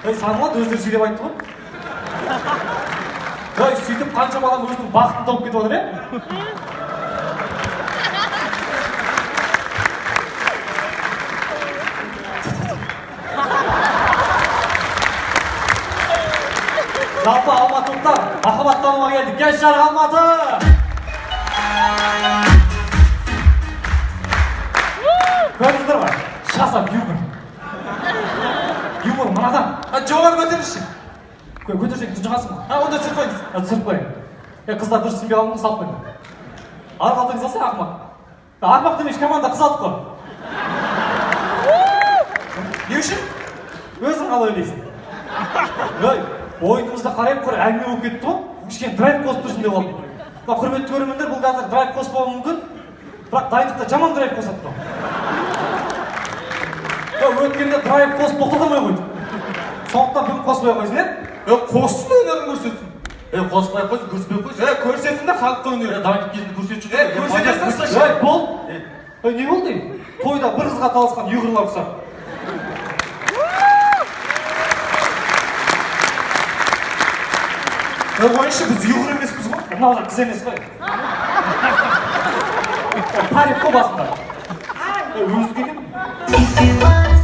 Ей, саналады, өздері сөйлеп айтты ғой. Ей, сөйтіп қаншама адам өзінің бақытын тауып кетіп жатыр, иә? Жалпы алматылықтар махаббаттануға келдік. Кеш жарық, Алматы! Көрдіңіздер ма? Шыға сап юмор. Юмор мынадан. Жоғары көтеріңізші. Көтерсең тұншығасың ғой. Онда түсіріп қойыңыз. Түсіріп қояйын. Қыздар дұрыс түсінбей қалдым, салып қойдым. Ары қалтаңыз алсай, ақымақ. Ақымақ демекші, команда қыз алдық қой. Не үшін? Өзің қалай ойлайсың? Ой, ойынымызды қарайып, құр әңгіме болып кетті ғой. Кішкене драйв қосып тұрсын деп алдым. Мына құрметті көрермендер, бұл қазір драйв қоспауы мүмкін, бірақ дайындықта жаман драйв қосады мынау. Өткенде драйв қосып тоқтата алмай қойды. Сондықтан бүгін қоспай қойсын, е? Қоссын, өнерін көрсетсін. Қоспай қойсын, көрсетпей қойсын. Көрсетсін де халыққа өнерін. Дайындық кезінде көрсетіп жүр. Көрсете салсайшы. Ей, бол. Не болды? Тойда бір қызға таласқан ұйғырлар ұқсап. Қойыңызшы, біз ұйғыр емеспіз ғой. Мынау да қыз емес қой. Парик қой басында. Өзі екен.